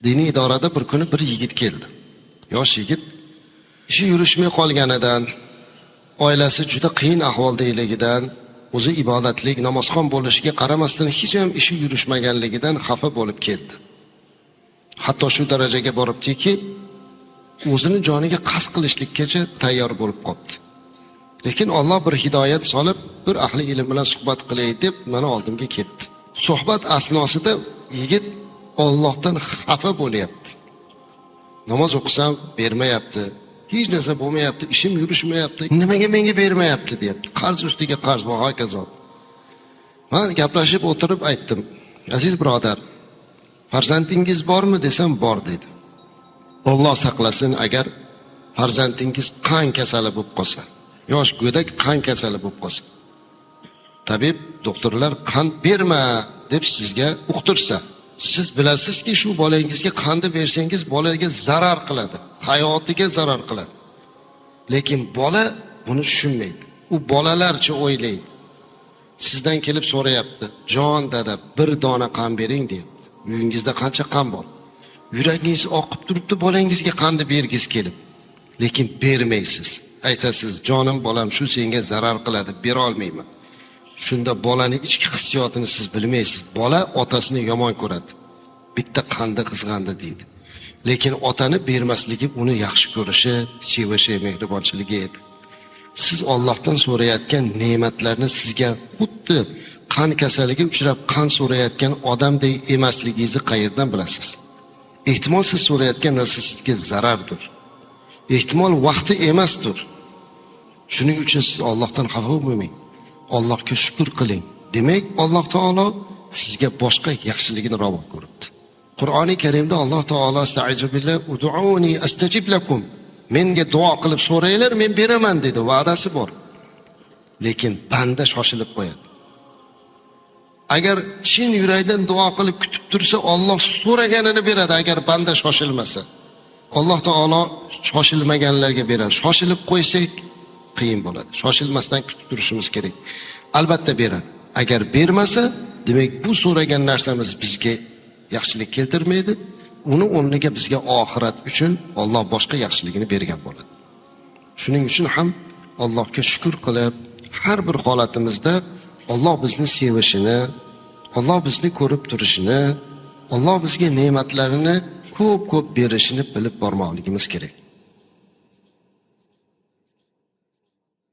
Diniy idorada bir kuni bir yigit keldi. Yosh yigit ishi yurishmay qolganidan, oilasi juda qiyin ahvoldaligidan, o'zi ibodatlik, namozxon bo'lishiga qaramasdan hech ham ishi yurishmaganligidan xafa bo'lib keldi. Hatto shu darajaga boribdiki, o'zini joniga qasd qilishlikkacha tayyor bo'lib qoldi. Lekin Alloh bir hidoyat solib, bir ahli ilm bilan suhbat qilay deb mana oldimga keldi. Suhbat asnosida yigit Allohdan xafa bo'lyapti. Namoz o'qisam bermayapti. Hech narsa bo'lmayapti, ishim yurishmayapti. Nimaga menga bermayapti deyapti. Qarz ustiga qarz va hokazo. Men gaplashib o'tirib aytdim. Aziz birodar, farzandingiz bormi desam bor dedi. Alloh saqlasin, agar farzandingiz qon kasali bo'lib qolsa, yosh go'dak qon kasali bo'lib qolsa, tabib, doktorlar qon berma deb sizga uqtirsa, siz bilasizki shu bolangizga qonni bersangiz bolaga zarar qiladi, hayotiga zarar qiladi. Lekin bola buni tushunmaydi. U bolalarcha o'ylaydi. Sizdan kelib so'rayapti: "Jon dada, bir dona qon bering" deyapti. Uyingizda qancha qon bor? Yuragingiz oqib turibdi, bolangizga qonni bergisi kelib. Lekin bermaysiz. Aytasiz: "Jonim bolam, shu senga zarar qiladi, bera olmayman." Shunda bolani ichki hissiyotini siz bilmaysiz. Bola otasini yomon ko'radi. Bitta qandi qizg'andi deydi. Lekin otani bermasligi uni yaxshi ko'rishi, sevishi, mehribonchiligi edi. Siz Allohdan so'rayotgan ne'matlarni sizga xuddi qon kasaliga uchrab qon so'rayotgan odamdek emasligingizni qayerdan bilasiz? Ehtimol siz so'rayotgan narsa sizga zarardir. Ehtimol vaqti emasdir. Shuning uchun siz Allohdan xafa bo'lmang. Allohga shukr qiling. Demak, Alloh taolo sizga boshqa yaxshiligini ravo ko'ribdi. Qur'oni Karimda Alloh taolo astaizu billah ud'uni astajib lakum. Menga duo qilib so'ranglar, men beraman dedi, va'dasi bor. Lekin banda shoshilib qo'yadi. Agar chin yurakdan duo qilib kutib tursa, Alloh so'raganini beradi agar banda shoshilmasa. Alloh taolo shoshilmaganlarga beradi. Shoshilib qo'ysak qiyin bo'ladi. Shoshilmasdan kutib turishimiz kerak. Albatta beradi. Agar bermasa, demak bu so'ragan narsamiz bizga yaxshilik keltirmaydi. Uni o'rniga bizga oxirat uchun Alloh boshqa yaxshiligini bergan bo'ladi. Shuning uchun ham Allohga shukr qilib, har bir holatimizda Alloh bizni sevishini, Alloh bizni ko'rib turishini, Alloh bizga ne'matlarini ko'p-ko'p berishini bilib bormoqligimiz kerak.